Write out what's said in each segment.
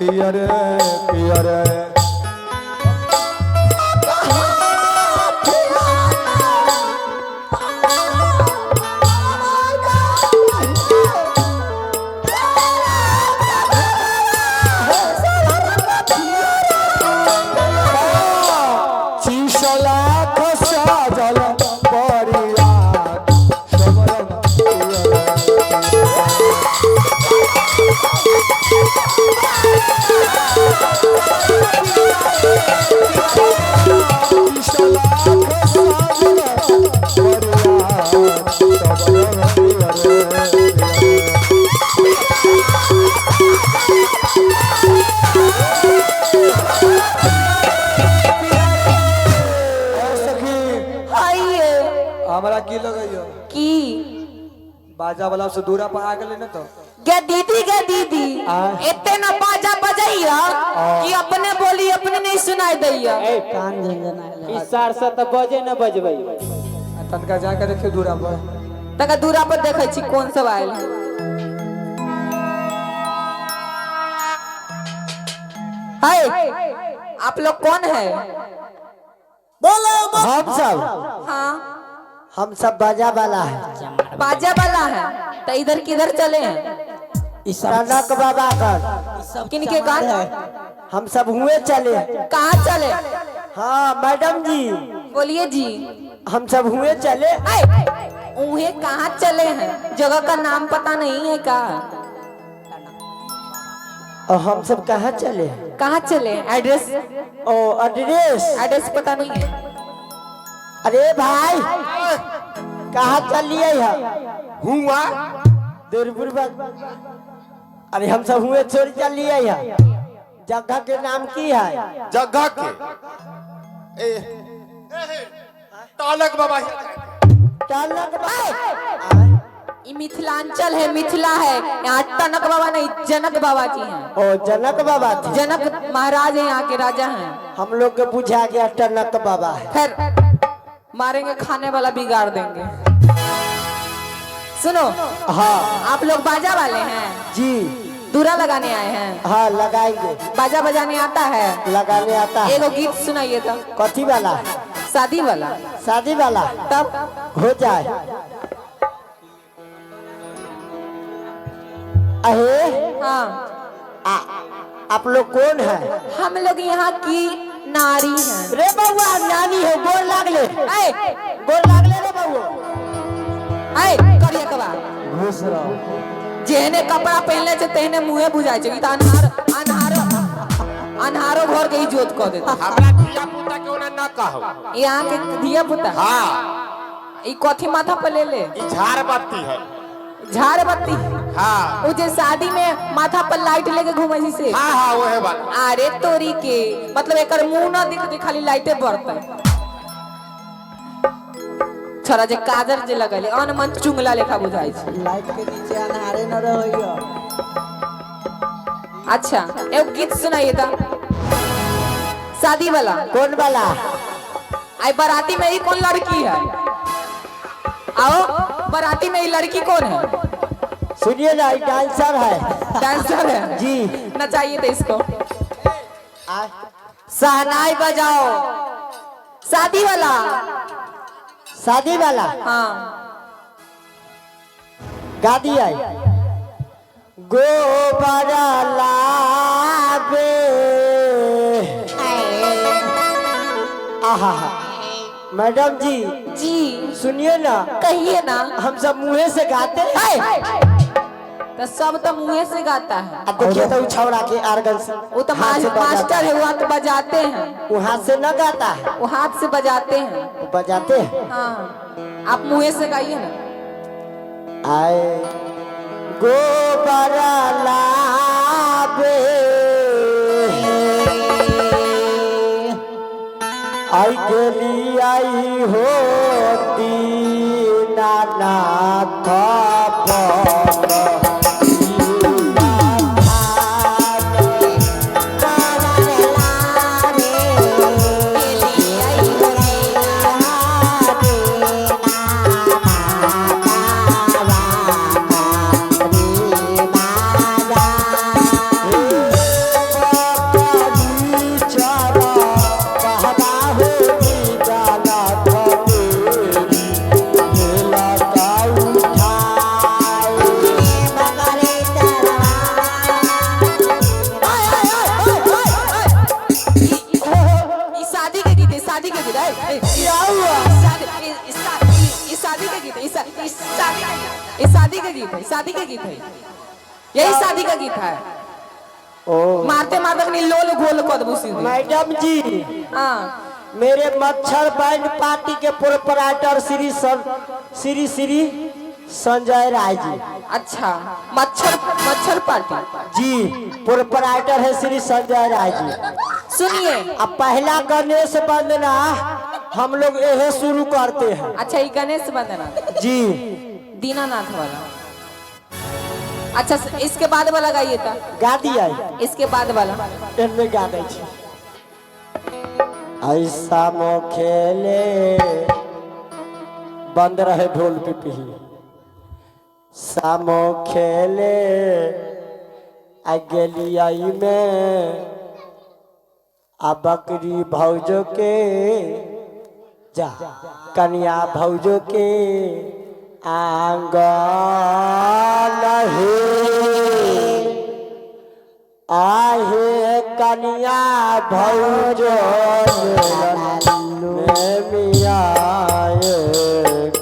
पियरे पियरे। लाख साजल परियार सब रंग पियरे। लाख साजल परियार सब रंग पियरे पियरे। और सखी हाइए। हमरा की लगैयो की बाजा वाला से दूरा पर आ गेलै ना तो गे दीदी, गे दीदी, आ। एते ना बाजा बजैया कि अपने बोली अपने नहीं सुनाई दैया। कान झंझनाए। ई सार से तऽ बजे न बजबै। आ तनका जाके देखियो दूरा पर। तका दूरा पर देखै छी कौन सब आयल है। हाय, आप लोग कौन है? हम सब हाँ, हम सब बाजा वाला है। बाजा वाला है तो इधर किधर चले हैं? टनक बाबा कर। किनके कान? हम सब हुए चले। कहाँ चले? हाँ मैडम जी। बोलिए जी। हम सब हुए चले। ऐ, उहे कहाँ चले हैं? जगह का नाम पता नहीं है का? और हम सब कहाँ चले? कहाँ चले? एड्रेस। ओ एड्रेस। एड्रेस पता नहीं है। अरे भाई, कहाँ चलिए है? हुआ देरपुर। अरे हम सब हुए छोड़ चलिए है। जगह के नाम की है? जगह के ए तालक बाबा। टनक बाबा। ई मिथिलांचल है, मिथिला है, यहाँ टनक बाबा नहीं, जनक बाबा जी हैं। ओ जनक बाबा थे। जनक महाराज है, यहाँ के राजा हैं। हम लोग के बुझा गया टनक बाबा है। फिर मारेंगे, खाने वाला बिगाड़ देंगे। सुनो। हाँ। आप लोग बाजा वाले हैं? जी। दूरा लगाने आए हैं? हाँ, लगाएंगे। बाजा बजाने आता है? लगाने आता है। एगो गीत सुनाइए तो। कथी वाला? शादी वाला। शादी वाला? तब। हो जाए। अहे। हाँ। आप लोग कौन है? हम लोग यहाँ की नारी हैं। रे बउआ, नानी है, गोर लागले। ऐ, गोर लागले रे बउआ। ऐ करिया कबा। घुस रहो। जेहने कपड़ा पहनले छे तेहने मुंहे बुझाय छे। ई त अन्हार अन्हारो अन्हारो घर के इज्जत क देते। हमरा धिया पुता के ओना न कहो। यहाँ के धिया पुता? हाँ। ई कथी माथा पर ले ले? ई झाड़ बत्ती है। झाड़ बत्ती? हाँ। उ जे शादी में माथा पर लाइट लेके घूमे छी से? हाँ हाँ, वही बात। अरे तोरी के, मतलब एकर मुंह न दिखते, खाली लाइटे बरते। छोरा जे काजर जे लगले अनमन चुंगला लेखा बुझाई छै। लाइट के नीचे अन्हारे न रहोइयो। अच्छा, एगो गीत सुनाइए त, शादी वाला। कौन वाला? आई बाराती में ही कौन लड़की है? आओ, बाराती में ही लड़की कौन है? सुनिए ना, ये डांसर है। डांसर है? जी। नचाइए तो इसको। शहनाई बजाओ। शादी वाला। शादी वाला? हाँ। गादी आई गोबर लावे। आहा, मैडम जी। जी। सुनिए ना। कहिए ना। हम सब मुँहे से गाते हैं। तो सब तो मुँहे से गाता है। अब देखिए तो छौड़ा के आर्गन से वो तो हाथ से बजाता मास्टर है, वो हाथ बजाते हैं। वो हाथ से न गाता है। वो हाथ से बजाते हैं। वो बजाते हैं। हाँ, आप मुँहे से गाइए ना। आए गोबर लावे आई गेली आई होती नानाथ। इस शादी का, इस शादी का गीत है, शादी का गीत है, यही शादी का गीत है। ओ मारते मारते कनी लोल गोल कर देबू सीधे। मैडम जी, हाँ मेरे मच्छर बैंड पार्टी के प्रोपराइटर श्री सर श्री श्री संजय राय जी। अच्छा, मच्छर मच्छर पार्टी जी प्रोपराइटर है श्री संजय राय जी। सुनिए, अब पहला गणेश वंदना हम लोग यही शुरू करते हैं। अच्छा ये गणेश वंदना जी दीनानाथ वाला। अच्छा इसके बाद वाला गाइए था, गा दिया इसके बाद वाला इनमें गा दै छी। ऐसा मो खेले बंद रहे ढोल पिपही, सामो खेले अगलियाई में, आ बकरी भौजो के जा कन्या भौजो के आंगन हे, आहे कन्या भौजो में मिया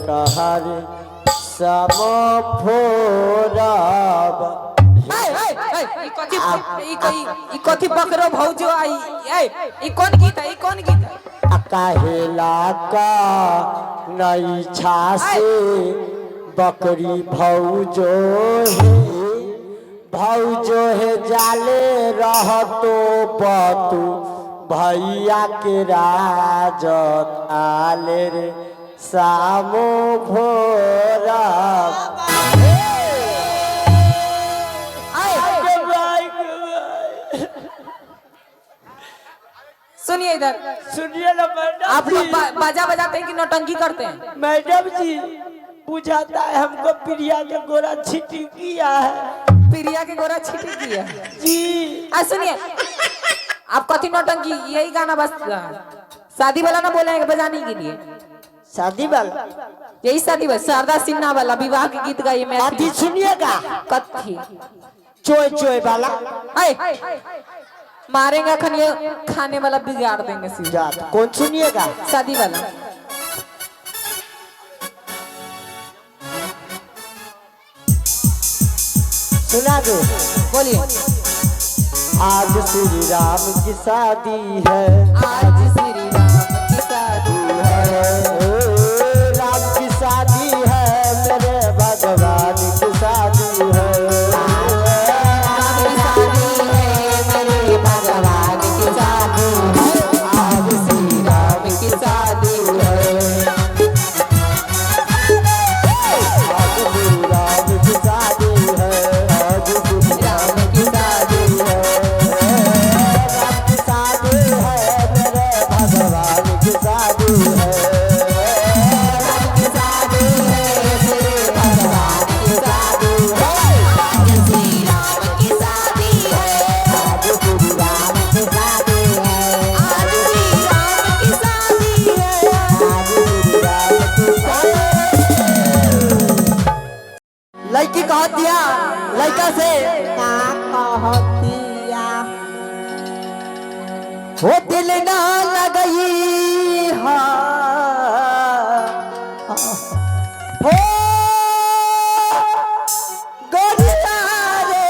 कहर समो फोरब। ई कथी ई ई कथी बकरो भौजो आई ए ई कौन गीत है, ई कौन गीत है? काहेला का नई छासे बकरी भौजो हे, भौजो हे जाले रहतो बतू भैया के राज आले रे सामो भोरा। सुनिए इधर, सुनिए ना मैडम आप लोग बाजा बजाते हैं कि नौटंकी करते हैं? मैडम जी बुझाता है हमको प्रिया के गोरा छिटी किया है। प्रिया के गोरा छिटी किया जी। आ सुनिए, आप कथी नौटंकी, यही गाना बस शादी वाला ना बोले बजाने के लिए? शादी वाला यही शादी वाला शारदा सिन्हा वाला विवाह के गीत गाइए। मैं कथी सुनिएगा? कथी चोय चोय वाला। मारेंगे अखन ये खाने वाला बिगाड़ देंगे सीधा। कौन सुनिएगा? शादी वाला। सुना दो, बोलिए। आज श्री राम की शादी है, आज श्री राम की शादी है, राम की शादी है, मेरे भगवान की शादी है, राम की शादी है, मेरे भगवान की शादी है, आज श्री राम की शादी है, आज श्री राम की शादी है, आज श्री राम की शादी है, राम की शादी है, मेरे भगवान की शादी है, राम की शादी है, मेरे भगवान की शादी है, आज श्री राम की शादी है, आज श्री राम की शादी है, आज श्री राम की शादी है, आज श्री राम की शादी। लड़की कह दिया लड़का से का कह दिया, हो दिल ना लगई हा, हो गोरिया रे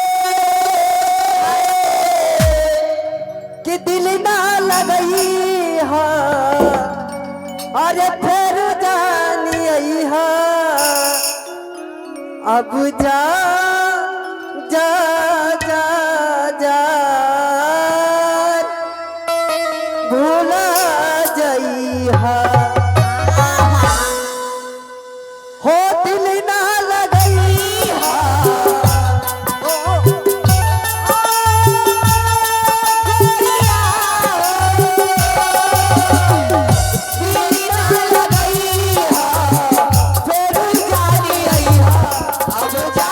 कि दिल ना लगई हा, अरे फिर जानी आई हा, अब जा जा जा जा भूला जइहा, हो दिल ना लगइहा, दिल ना लगइहा, फिर जानी अइहा, अब जा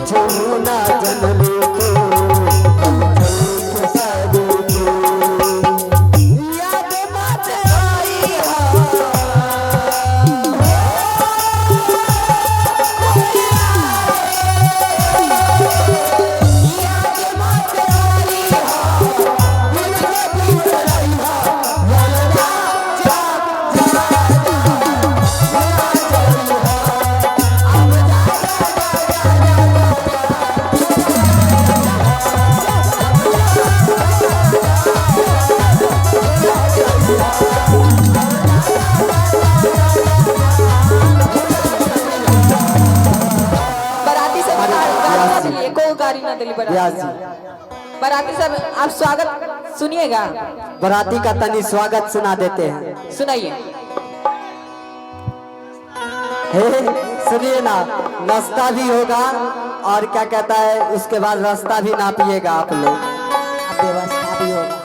कुछ ना जनले के हलचल खेसारी के याद मत आई बराती सब गाड़ी ना दिली, एको गाड़ी ना दिली व्यास बराती। जी बराती सब आप स्वागत सुनिएगा। बराती का तनी स्वागत सुना देते हैं। सुनाइए। हे सुनिए ना, नाश्ता भी होगा और क्या कहता है उसके बाद रास्ता भी नापिएगा आप लोग, व्यवस्था भी होगा।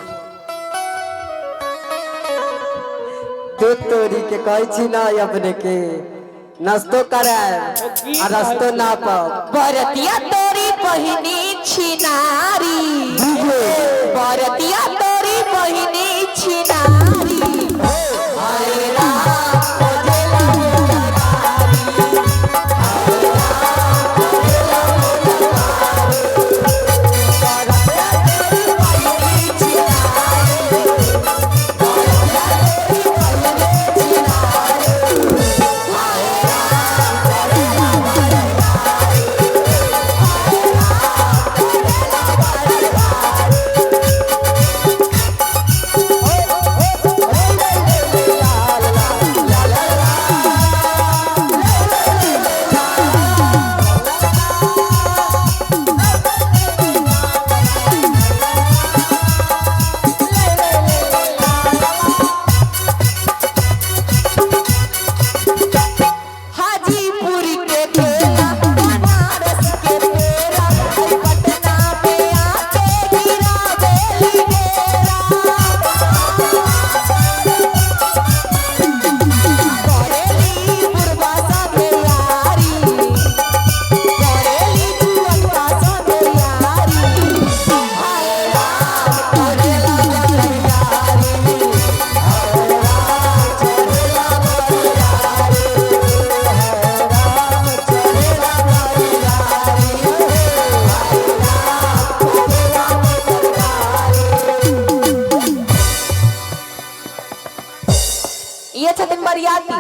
तू तोरी के कहै छी ना अपने के नाश्तो करे आ रास्तो नापब। बरतिया तोरी बहिनी छिनारी, बरतिया तोरी बहिनी छिनारी, हरे राम भोलेला मोलकारी, हरे राम भोलेला मोलकारी। बरतिया तोरी बहिनी छिनारी, बरतिया तोरी बहिनी छिनारी, हरे राम भोलेला मोलकारी, हरे राम भोलेला मोलकारी। हाजीपुर के मेला, बनारस के मेला, पटना में आके गिरा बेली डेरा। करेली बुढ़वा संगे यारी, करेली जुअनवा संगे यारी, हाय राम करेला यारी, हाय राम चलेला बरियारी, ये छथिन बरियाती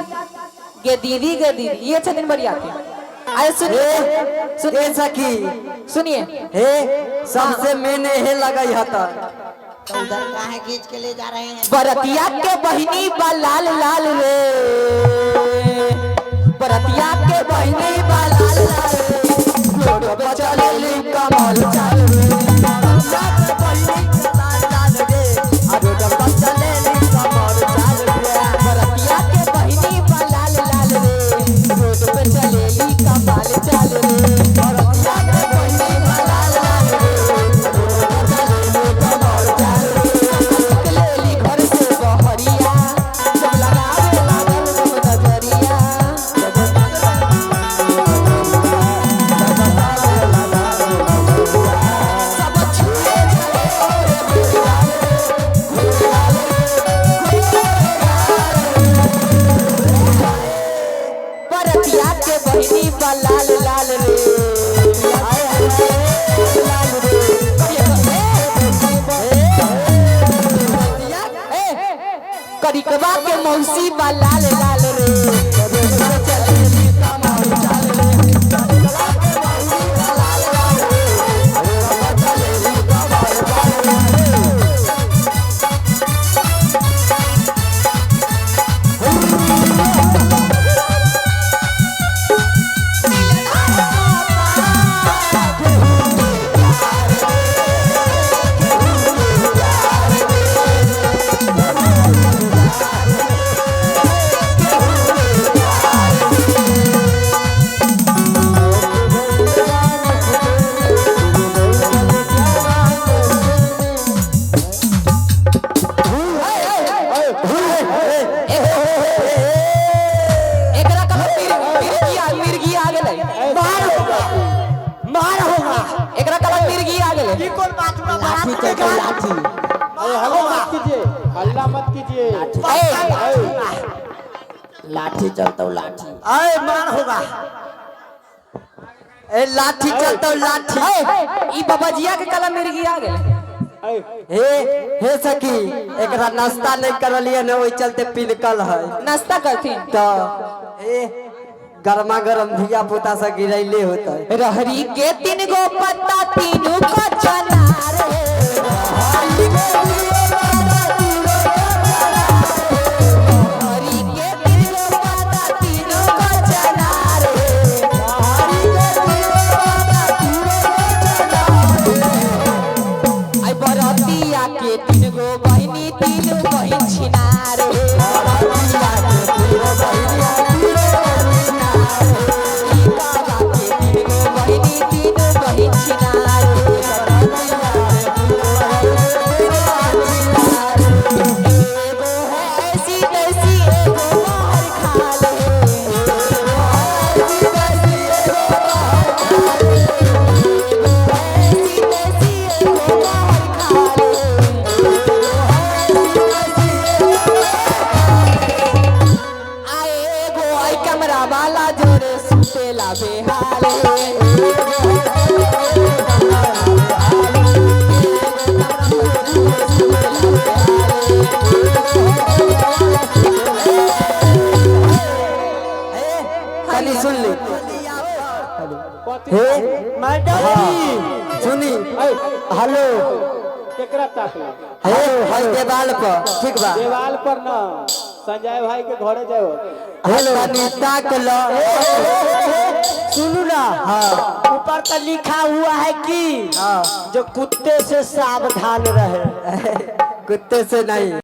गे दीदी, गे दीदी, ये छथिन बरियाती। अरे सुनिए सुनिए हे सखी सुनिए, हे सबसे मैंने हे लगई हता। तो उधर काहे खींच के ले जा रहे हैं? बरतिया के बहिनी बा लाल लाल रे, बरतिया के बहिनी बा लाल लाल रे, रोड पर चलेली कमल चाल रे, बरतिया के बहिनी लाल लाल रे, आ रोड पर चलेली कमल चाल रे। बरतिया के बहिनी बा लाल लाल रे, रोड पे चलेली कमाल चाल रे। बरतिया के बहिनी बा लाल लाल रे, रोड पर चलेली कमल चाल रे। निकलेली घर से बहरिया, जब लगावे लागल जब नजरिया। जब गेलै। ई कोन बात बा? लाठी चलतौ लाठी। अरे हल्ला मत कीजिए, हल्ला मत कीजिए। लाठी चलतौ लाठी। अरे मार होगा। ए लाठी चलतौ लाठी। ई बबजिया के कला मिर्गी आ गेलै। हे हे सखी, एकरा नाश्ता नहीं करलिए न, ओहि चलते पिनकल है। नाश्ता करथिन। तो ए गरमा गरम धिया पुता से गिरैले होता। रहरी के 3 गो पत्ता तीनू को चना रे। रहरी के 3 गो पत्ता तीनू को चना रे। आई बरतिया के 3 गो बहिनी 3 बहिन छिना रे। बरतिया के 3 गो बहिनी 3 बहिन छिना रे। ई बाबा के 3 गो बहिनी 3 बहिन छिना रे। बरतिया के 3 गो बहिनी 3 बहिन छिना रे। एगो है ऐसी तैसी एगो बाहर खाल है। एगो है ऐसी तैसी एगो बाहर खाल है। एगो है ऐसी तैसी एगो बाहर खाल है। एगो है ऐसी तैसी एगो आए एगो आई कमरा वाला जोरे सुतेला बेहाल है। तनी सुन ली। हे मैडम जी, सुनी। हेलो। केकरा ताकला? हे हई देवाल पर ठीक बा। देवाल पर न, संजय भाई के घरे जाओ। हेलो तनी ताक ल। सुनू ना। हाँ। ऊपर तो लिखा हुआ है कि हाँ जो कुत्ते से सावधान रहे। कुत्ते से नहीं।